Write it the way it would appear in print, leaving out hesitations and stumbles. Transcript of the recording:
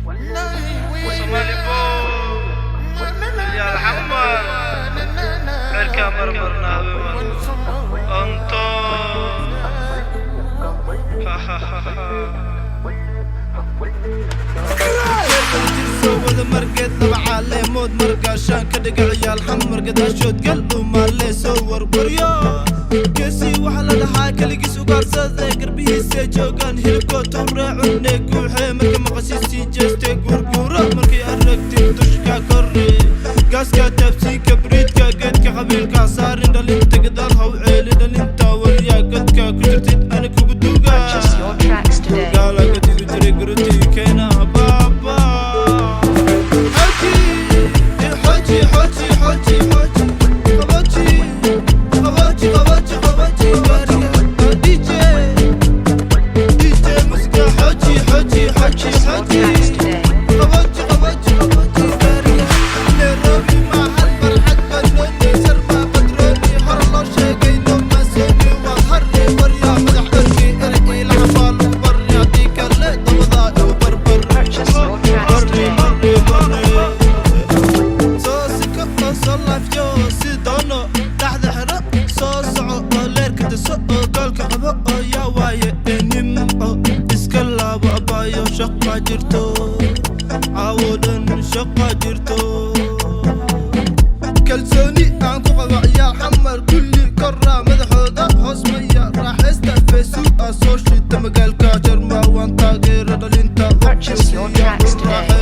Somali boy, ciyaal Xamar, cirkaa marmarna habeen onto. Ha ha ha ha. Soo wada margeed laba caleemood margaashaan ka dhiga, ciyaal Xamar gadaashood gal dhumaale soo warwaryo. Geesi waxaa la dhahaa keligiis ugaarsade, garbihiisa joogaan hilibkoo tumre cunne guuxe. Marka maqashiisii jeeste guurguuro, markay aragtid dushka korre gaaska taabsiinka bariidka geedka qabiilka saarin dhalinta gadaal haw ceeli dhalinta waliyaa godka ku jirtid ani kugu duuga. Purchase your tracks today. Gaalaga digi jiray garotii keena baaba. Xoji xoji xoji xoji xoji, qaboji qaboji qaboji qaboji gaariga. DJ DJ musiga xoji xoji xoji. Purchase your Xoji tracks today. Qaboji qaboji qaboji gaariga. Nairobi maahan barxad banooni, sharma batrooni hor loo sheegay nomasoni waad harri waryaa madax dharki erey ilaha baa lagu barri, haddii kale dabadaa igu barbar. Purchase your tracks Barri today. Barri barri soo siko oo soo laafyo si doono dhaxda xero soo soco oo leerka daso oo goolka qabo oo yaa waaye ee nimco iska laabo abaayo. Shaqa jirto caawo dhan, shaqa jirto. Kalsooni aan ku qabo ciyaal Xamar kulli koraa madaxooda hoos maya raaxaysta feesu aa soo shita magaalka Jarma waan taageera dhalinta. Purchase your tracks today.